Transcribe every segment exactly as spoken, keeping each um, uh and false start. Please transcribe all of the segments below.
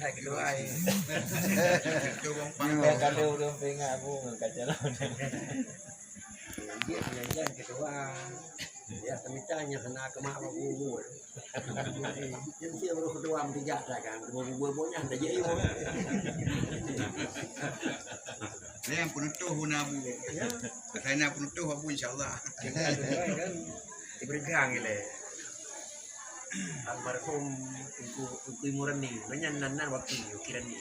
Hai ketua ai. Ketua bang pang. Kalau ureueng peuingat Abu ngon kacau lawan. Dia pengajian ketua. Ya, kemita nya kena kemak bak bubur. Yang dia baru ketua mesti jak dah kan. Bubur-bubur nyan dah jadi. Dia yang penutuh guna Abu. Ya. Saya nak penutuh Abu, insya-Allah. Kan, kan. Dibergang ile. Almarhum Teungku, Teungku Imurani, nyan nan, nan wakil, wakilan ni.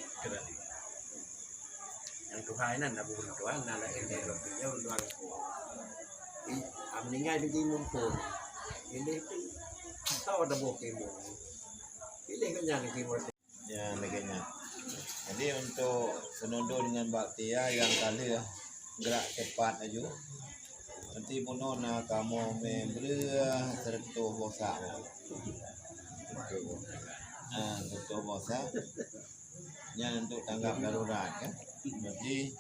Nyang tuha nan Abu Ridwan, nan laén dari wakil, ya, Ridwan. Ih, ah, meninggal di Timun pun. Ini tu, tahu ada buah Timun. Pilih kat nyang Timun. Ya, lagèe nyan. Jadi, untuk Seunudon ngon Baktia nyang ka lheueh gerak cepat laju. Nanti bunoe na kamoe mè breueh seratus bosak. Ah, seratus bosak. Nyan untuk tanggap darurat, kan. Berarti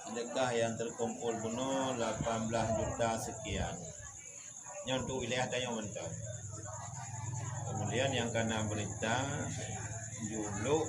sedekah yang terkumpul bunoe lapan belas juta sekian. Nyan untuk wilayah tanyoe mantong. Kemudian nyang ka na berita, juluk